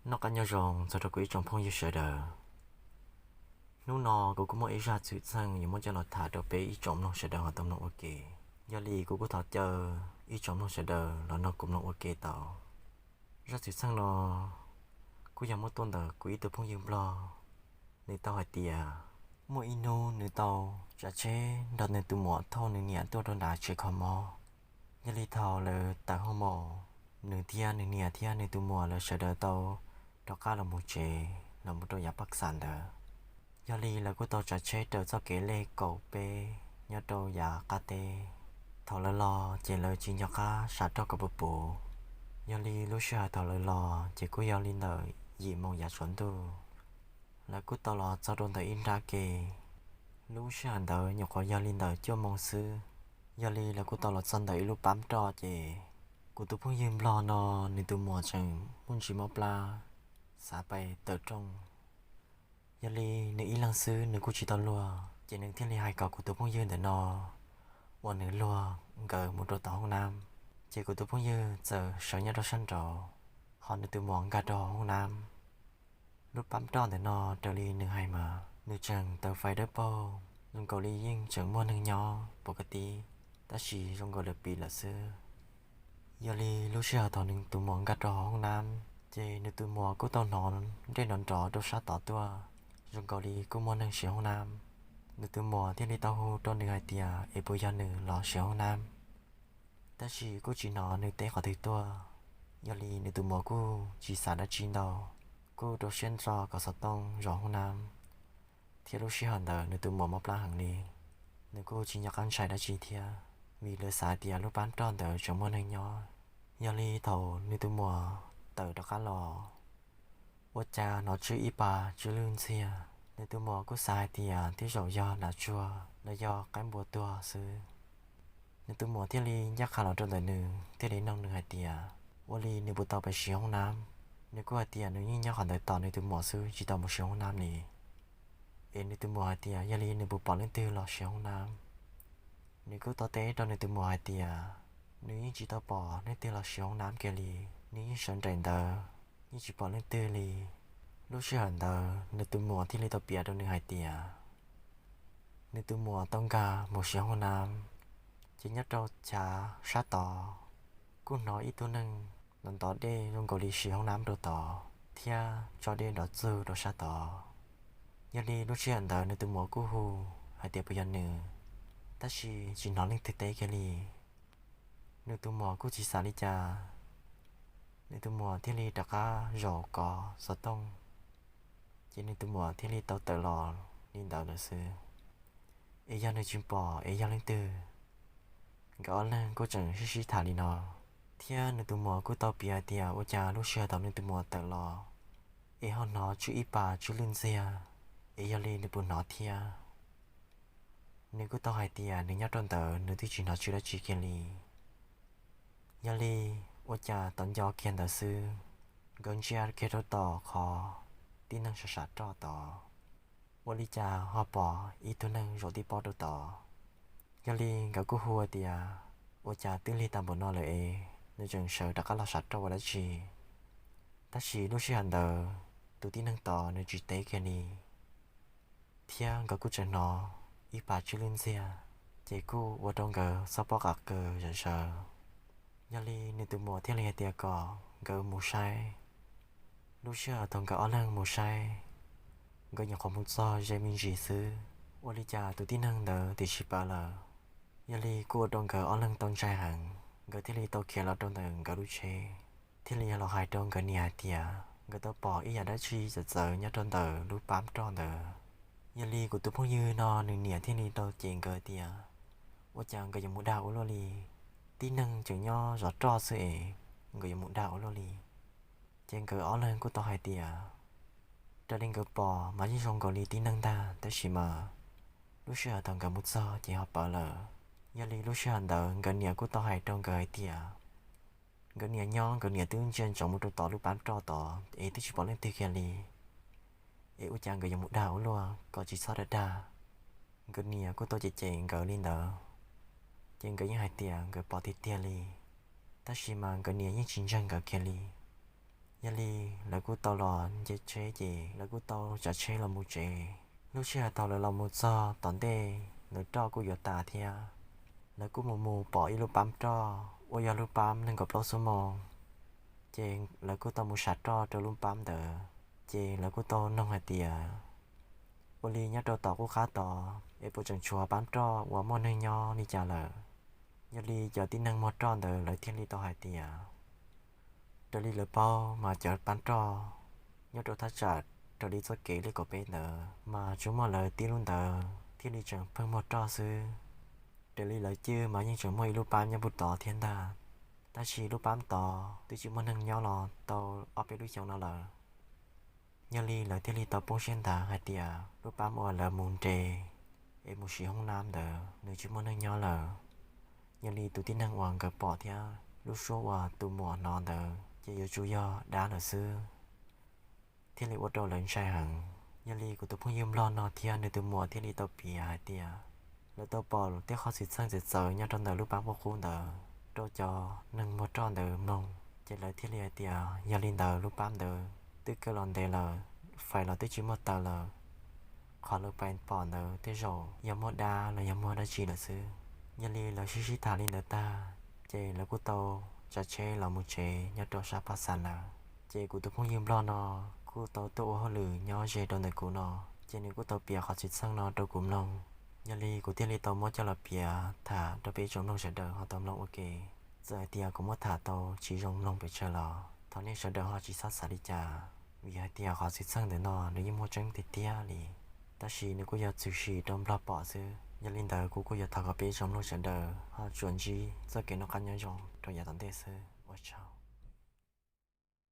Noj qab nyob zoo txog rau kuv ib tsoom phooj ywg sawv daws. Hnub no kuv kuj muaj ib zaj txwm txheej yuav muab coj los tham rau peb ib tsoom mloog sawv daws ho tau mloog ua ke. Yog li kuv kuj thov caw ib tsoom mloog sawv daws los nrog kuv mloog ua ke tau. Zaj txwm txheej no kuj yog muab tuaj ntawm kuv ib tug phooj ywg Nplog. Nws tau hais tias muaj ib hnub nws tau tsav tsheb nrog nws tus muam thauj nws niam tuaj rau nram tsev kho mob. Yog li thaum lawv tawm hoo maum, nws thiab nws niam thiab nws tus muam lawv sawv daws tau rov qab los mus tsev los mus rau yav paj xam ntawd. Yog li lawv kuj tau tsav tsheb raws txoj kev lej kaum peb nyob rau yav qab teb. Thaum lawv los ces lawv tsis nco qab sam roj kom puv puv. Yog li lub sij hawm thaum lawv los ces kuj yog li ntawm yim moos yav tsaus ntuj. Lawv kuj tau los txog rau ntawm ib nrab ke. Lub sij hawm ntawd nyuam qhuav yog li ntawm cuaj moos xwb. Yog li lawv kuj tau los txog ntawm ib lub pab roj ces kuv tus phooj ywg Nplog no nws tus muam tseem muaj ntsis mob plab, xav pais tawm rooj. Yog li nws ib leeg xwb nws kuj tsis tau luag, ces nws thiaj li hais kom kuv tus phooj ywg ntawm no uas nws luag nkawd mus rau tom hoob nab. Ces kuv tus phooj ywg txawm sawv nyob rau sab nraud, ho nws tus muam nkag rau hauv hoob nab. Lub pab roj ntawm no raws li nws hais mas nws tseem taws fais dawb paug, zoo nkaus li yeej tseem muaj neeg nyob pov ka tib, tab sis zoo nkaus li piv lawm xwb. Yog li lub sij hawm thaum nws tus muam nkag rau hauv hoob nab, ces nws tus muam kuj tau hnov nrov nrov rau sab tod tuaj, zoo nkaus li kuj muaj neeg siv hoob nab. Nws tus muam thiaj li tau hu rau nws hais tias es puas yog nws los siv hoob nab. Tab sis kuj tsis hnov nws teb qhov twg tuaj. Yog li nws tus muam kuj tsis xav dab tsi ntau, kuj rau siab ntso kom xov tooj zov hoob nab. Thiab lub sij hawm ntawd nws tus muam mob plab heev li, nws kuj tsis nco qab ntshai dab tsi thiab, vim lawv xav tias lub pab roj ntawd tseem muaj neeg nyob. Yog li thaum nws tus muam tawm rov qab los, ua cas hnov tswb ib pas tsw lwj ntxiag. Nws tus muam kuj xav hais tias tej zaum yog nas tsuag los yog qaib npua tuag xwb. Nws tus muam thiaj li ncaj qha los rau ntawm nws thiaj li nug nws hais tias ua li nws puas tau pais siv hoob nab. Nws kuj hais tias nws yeej nyob qhov ntawd tos nws tus muam xwb, tsis tau mus siv hoob nab li. Es nws tus muam hais tias yog li nws puas pom leej twg los siv hoob nab. Nws kuj tau teb rau nws tus muam hais tias nws yeej tsis tau pom leej twg los siv hoob nab kiag li, nws yeej sawv nraim ntawd yeej tsis pom leej twg li. Lub sij hawm ntawd nws tus muam thiaj li tau piav rau nws hais tias nws tus muam tau nkag mus siv hoob nab, ces nyob rau chav sab tod kuj hnov ib tug neeg ntov ntov dej zoo nkaus li siv hoob nab rau tod thiab tso dej nrov txug rau sab tod. Yog li lub sij hawm ntawd nws tus muam kuj hu hais tias puas yog nws, tab sis tsis hnov leej twg teb kiag li. Nws tus muam kuj tsis xav li cas, nws tus muam thiaj li rov qab zaum kov xov tooj, ces nws tus muam thiaj li tau tawm los li ntawd lawm xwb. Es yog nws tsis pom es yog leej twg? Nkawd ob leeg kuj tseem sib sib tham li no, thiab nws tus muam kuj tau piav hais tias ua cas lub sij hawm thaum nws tus muam tawm los es ho hnov tsw ib pas tsw lwj ntxiag, es yog li nws puas hnov thiab. Nws kuj tau hais tias nws nyob rau ntawd nws twb tsis hnov tsw dab tsi kiag li. Yog li ua cas tom nco kiag ntawd xwb, nkawd ntsia kiag rau tom qhov tib neeg sam sam roj tod, ua li cas ho pom ib tug neeg zaum tib pob rau tod. Yog li nkawd kuj hu tias ua cas twb lig tas npaum no lawm es nws tseem sawv rov qab los sam roj ua dab tsi. Tab sis lub sij hawm ntawd tus tib neeg tod nws tsis teb kiag li, thiab nkawd kuj tseem hnov ib pas tsw lwj ntxiag, ces kuj ua rau nkawd txhob pob qam kaws zom zaws. Yog li nws tus muam thiaj li hais tias kom nkawd mus saib. Lub sij hawm thaum nkawd ob leeg mus saib, nkawd nyuam qhuav mus txog ze me ntsis xwb, ua li cas tus tib neeg ntawd tiam sis pawv lawm. Yog li kuj ua rau nkawd ob leeg tau ntshai heev, nkawd thiaj li tau khiav los rau ntawm nkawd lub tsheb, thiaj li los hais rau nkawd niam hais tias nkawd tau pom ib yam dab tsi txawv txawv nyob rau ntawm lub pab roj ntawd. Yog li kuv tus phooj ywg no nws niam thiaj li tau cem nkawd tias ua cas nkawd yuav mus dag ua luaj li, tib neeg tseem nyob zov roj xwb es nkawd yuav mus dag ua luaj li. Ces nkawd ob leeg kuj tau hais tias raws li nkawd pom mas yeej zoo nkaus li tib neeg ntag, tab sis mas lub sij hawm thaum nkawd mus txog ces ho pawv lawm. Yog li lub sij hawm ntawd nkawd niam kuj tau hais rau nkawd hais tias nkawd niam nyob, nkawd niam twb ntsia ntsoov mus rau tom lub pab roj tod es twb tsis pom leej twg kiag li, es ua cas nkawd yuav mus dag ua luaj, kom tsis txhob dag dag. Nkawd niam kuj tau cem cem nkawd li ntawd, ces nkawd yeej hais tias nkawd pom tiag tiag li, tab sis mas nkawd niam yeej tsis ntseeg nkawd kiag li. Yog li lawv kuj tau los nce tsheb ces lawv kuj tau tsav tsheb los mus tsev. Lub sij hawm thaum lawv los mus txog tom ntej, lawv roj kuj yuav tas thiab. Lawv kuj mus mus pom ib lub pab roj uas yog lub pab nees nkaum plaub xuab moos, ces lawv kuj tau mus sam roj rau lub pab ntawd. Ces lawv kuj tau noog hais tias, ua li nyob rau tom qub qab tod es puas tseem tshuav pab roj uas muaj neeg nyob li cas lawm? Yog li cov tib neeg muag roj ntawd lawv thiaj li tau hais tias, raws li lawv paub mas cov pab roj nyob rau thaj tsam raws li txoj kev li kaum peb ntawd mas tsuas muaj lawv tib lub ntawd thiaj li tseem pheej muag roj xwb. Raws li lawv cwj mas yeej tseem muaj ib lub pab nyob puag tod thiab ntag, tab sis lub pab tod twb tsis muaj neeg nyob los tau ob peb lub xyoo no lawm. Yog li lawv thiaj li tau poob siab nthav hais tias lub pab uas lawv mus nres es mus siv hoob nab ntawd nws tsis muaj neeg nyob lawm. Yog li tus tib neeg uas nkawd pom thiab lub suab uas tus muam hnov ntawd ces yuav tsum yog dab lawm xwb, thiaj li ua rau lawv ntshai heev. Yog li kuv tus phooj ywg nplog no thiab nws tus muam thiaj li tau piav hais tias lawv tau pom tej qhov xwm txheej txawv txawv nyob rau ntawm lub pab qub qub ntawd rau cov neeg muag roj ntawd mloog, ces lawv thiaj li hais tias yog li ntawd lub pab ntawd twb kaw los ntev lawm, fais los twb tsis muaj taws lawm, qhov lawv pais pom ntawd tej zaum yog muaj dab los yog muaj dab tsi lawm xwb. Yog li lawv sib sib tham li ntawd tag, ces lawv kuj tau tsav tsheb los mus tsev nyob rau sab Paj Xas lawm. Ces kuv tus phooj ywg nplog no kuj tau tuaj ua hauj lwm nyob ze rau ntawm kuv no, ces nws kuj tau piav qhov xwm txheej no rau kuv mloog. Yog li kuv thiaj li tau muab coj los piav tham rau peb tsoom mloog sawv daws ho tau mloog ua ke. Txawm hais tias kuv muab tham tau tsis zoo mloog pes tsawg los thov nej sawv daws ho tsis txhob xav li cas, vim hais tias qhov xwm txheej ntawm no nws yeej muaj tseeb tiag tiag li, tab sis nws kuj yog tshwm sim rau nplog pom xwb. Yog li ntawd kuv kuj yuav thov kom peb tsoom mloog sawv daws ho tsuas ntsib txoj kev noj qab nyob zoo rau yav tom ntej xwb. Ua tsaug.